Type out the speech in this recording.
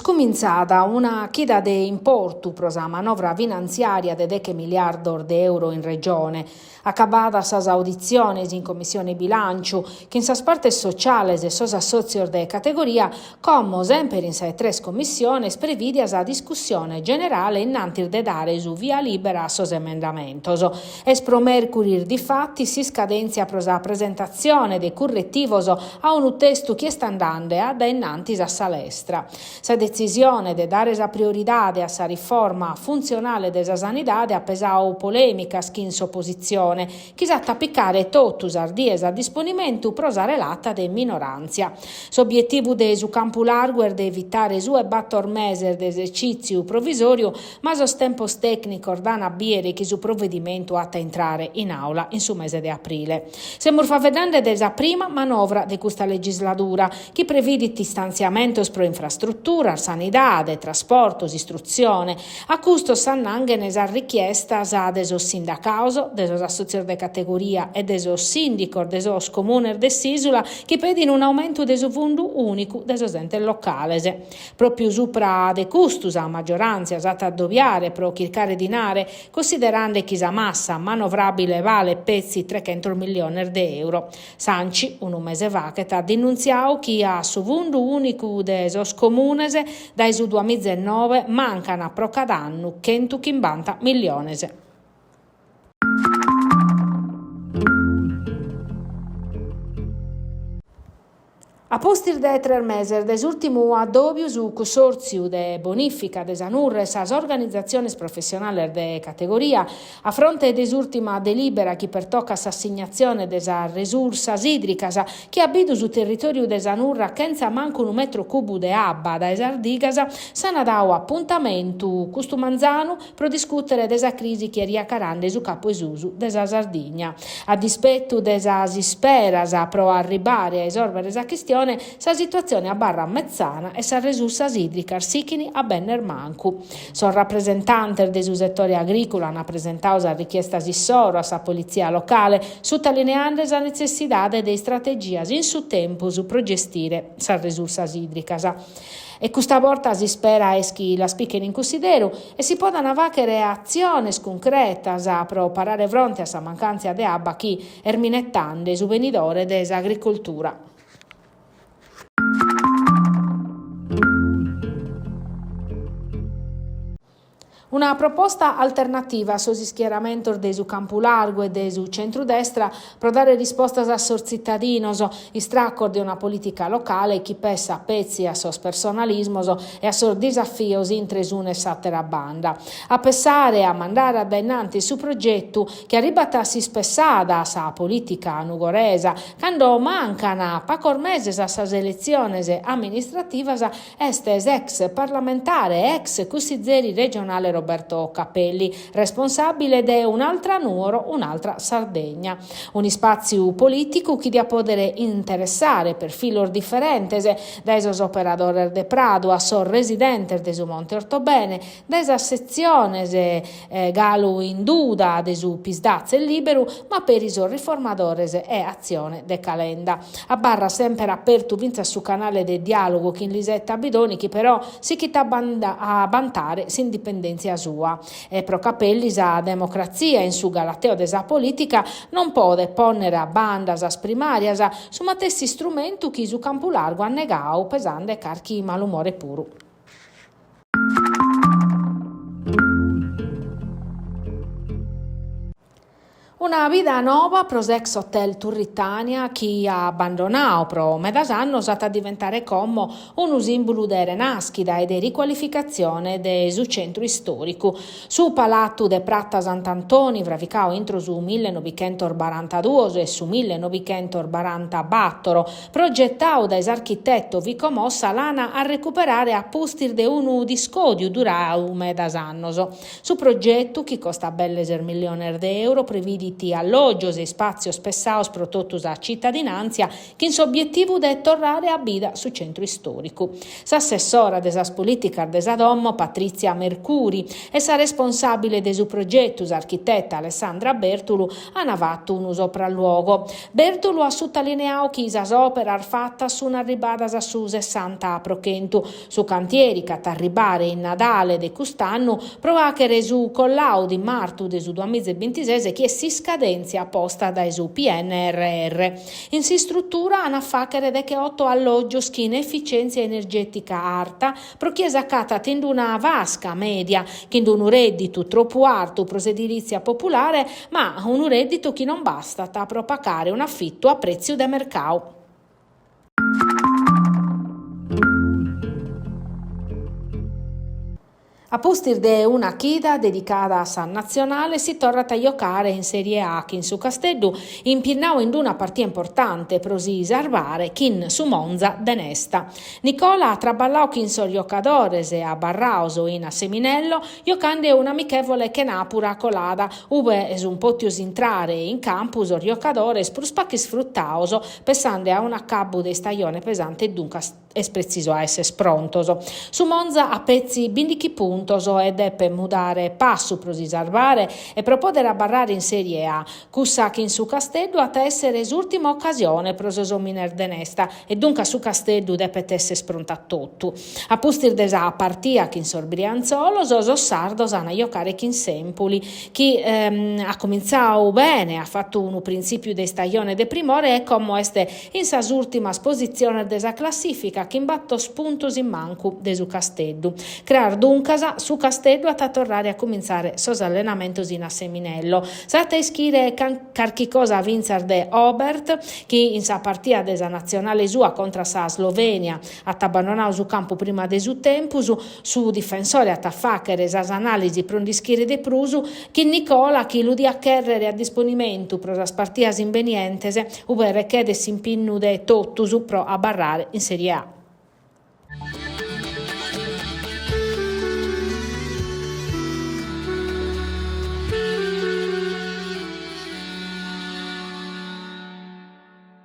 Est cumintzada una chida de importu pro sa manovra finantziària de deche miliardos de euro in Regione. Acabadas sas auditziones in Commissione Bilànciu, chin sas partes sociales e sos assòtzios de categoria, como semper in sa 'e tres commissiones prevìdia sa discussione generale innantis de dare su via lìbera a sos emendamentos. Est pro mèrcuris difatis s'iscadèntzia pro sa presentatzione de curretivos a unu testu chi est andende a dae innantis a sa lestra. Sa detzisione de dare sa prioridade a sa riforma funtzionale de sa sanidade at pesadu polèmicas chin s'opositzione, chi s'at a picare totu sas dies a disponimentu pro sa relata de minoràntzia. S'obietivu de su campu largu est de evitare su 'e bator meses de esercìtziu provisòriu, ma sos tempos tècnicos dan a bìere chi su provedimentu at a intrare in àula in su mese de aprile. Semus faeddende de sa prima manovra de custa legisladura, chi previdit istantziamentos pro infrastruturas, sanidade, trasportos, istrutzione. A custos s'annanghen sas richiestas de sos sindacados, de sos assòtzios de categoria e de sos sìndicos de sos comunes de s'ìsula chi pedin un'aumentu de su fundu ùnicu de sos entes locales. Pròpiu supra de custu sa magioràntzia s'at a addobiare pro chircare dinare, cussiderende chi sa massa manovràbile balet petzi trechentos milliones de euro. S'Anci, unu mese faghet, at denuntziadu chi a su fundu ùnicu de sos comunes dae su duamiza e noe mancan pro cada annu chentuchimbanta milliones. A pustis de tres meses de s'ùrtimu addòbiu su Cussòrtziu de Bonìfica de sa Nurra e sas organizatziones professionales de categoria, a fronte de s'ùrtima delìbera chi pertocat s'assignatzione de sas resursas ìdricas chi at bidu su territòriu de sa Nurra chentza mancu unu metro cubu de abba dae sas digas, s'ant dadu apuntamentu custu manzanu pro discùtere de sa crisi chi est jacarende su capu 'e susu de sa Sardigna. A dispetu de sas isperas pro arribare a isòrbere sa chistione, sa situatzione abarrat metzana e sas resursas ìdricas sichin a benner mancu. Sos rapresentantes de su setore agrìculu ant presentadu sas richiestas issoro a sa politzia locale, sutalineende sa netzessidade de istrategias in su tempus pro gestire sas resursas ìdricas. E custa borta s'ispera est chi las pichen in cussideru e si podan fàghere atziones cuncretas pro parare fronte a sa mancàntzia de abba chi est minetende su benidore de s'agricoltura. Una proposta alternativa a sos ischieramentos de su campu largu e de su centru-destra pro dare rispostas a sos tzitadinos, istracos de una polìtica locale chi pessat petzi a sos personalismos e a sos disafios intre s'una e s'àtera banda. A pessare a mandare a dae innantis su progetu chi arribat a s'ispessada a sa polìtica nugoresa, cando mancan pacos meses a sas eletziones amministrativas, Est s'ex parlamentare e ex cussizeri regionale Roberto Capelli, responsàbile de Un'altra Nuoro, un'altra Sardegna, un'ispàtziu polìticu chi diat pòdere interessare perfilos diferentes, dae sos operadores de Pradu a sos residentes de su Monte Ortobene, dae sas setziones galu in duda de su Psd'Az e Lìberu, ma peri sos riformadores e Atzione de Calenda. Abarrat semper apertu fintzas su canale de diàlogu chin Lisetta Bidoni chi però sichit a bantare s'indipendèntzia sua. E pro Capelli sa democratzia in su galateo de sa polìtica non podet pònnere a banda sas primàrias, su matessi istrumentu chi su campu largu at negadu pesende carchi malumore puru. Una vida noba pro s'ex hotel Turritania chi abbandonadu pro medas annos at a diventare como unu sìmbulu de renàschida e de ricualificatzione de su centru istòricu. Su palatu de Prata Sant'Antoni, fravicadu intro su millenovichentosbarantaduos e su millenovichentosbarantabator, Progetadu dae s'architeto Vico Mossa l'an a recuperare a pustis de unu discòdiu duradu medas annos. Su progetu, chi costat belle ses milliones de euro, previdit. faghent allògios e ispàtzios pessados pro totu sa citadinàntzia chin s'obietivu de torrare a bida su centru istòricu. S'assessora de sas polìticas de sa domo, Patrizia Mercuri, e sa responsàbile de su progetu, s'architeta Alessandra Bertulu, ant fatu unu sopralluogo. Bertulu at sutalineadu chi sas òperas fatas sunt arribadas a su sessanta pro chentu. Su cantieri ch'at a arribare in Nadale de cust'annu pro fàghere su collàudu in martu de su duamiza e bintises chi est s'iscadèntzia posta dae su PNRR. In s'istrutura an a fàghere decheoto allògios chin eficèntzia energètica arta pro chie s'acatat in una fasca mèdia chin unu rèdditu tropu artu pro s'edilìtzia populare ma unu rèdditu chi non bastat pro pacare un'afitu a prètziu de mercadu. A pustis de una chida dedicada a sa natzionale si torrat a jocare in Serie A chin su Casteddu impinnadu in una partida importante pro si sarvare chin su Monza de Nesta. Nicola at traballadu chin sos jocadores abarrados in Asseminello jocande un'amichevole chenàpura colada ube sunt pòtios intrare in campu sos jocadores prus pacu isfrutados pessande a un'acabbu de istajone pesante e duncas Est pretzisu a èssere prontos. Su Monza at petzi bìndichi puntos e depet mudare passu pro si sarvare e pro pòdere abarrare in Sèrie A. Cussa chin su Casteddu at a èssere s'ùrtima ocasione pro sos òmines de Nesta e duncas su Casteddu depet èssere prontu a totu. A pustis de sa partia chin sos briantzolos, sos sardos an a jocare chin s'Empoli, chi at comintzadu bene, at fatu unu printzìpiu de istajone de primore e como est in sas ùrtimas positziones de sa classìfica chin bator puntos in mancu de su Casteddu. Cras duncas, su Casteddu at a torrare a cumintzare sos allenamentos in Asseminello. S'at a ischire carchi cosa fintzas de Obert, chi in sa partida de sa natzionale sua contra sa Slovènia at abbandonadu su campu prima de su tempus. Su difensore at a fàghere sas anàlisi pro nd'ischire de prus, chin Nicola chi lu diat chèrrere a disponimentu pro sas partidas imbenientes, ue rechedet s'impinnu de totus pro abarrare in Serie A.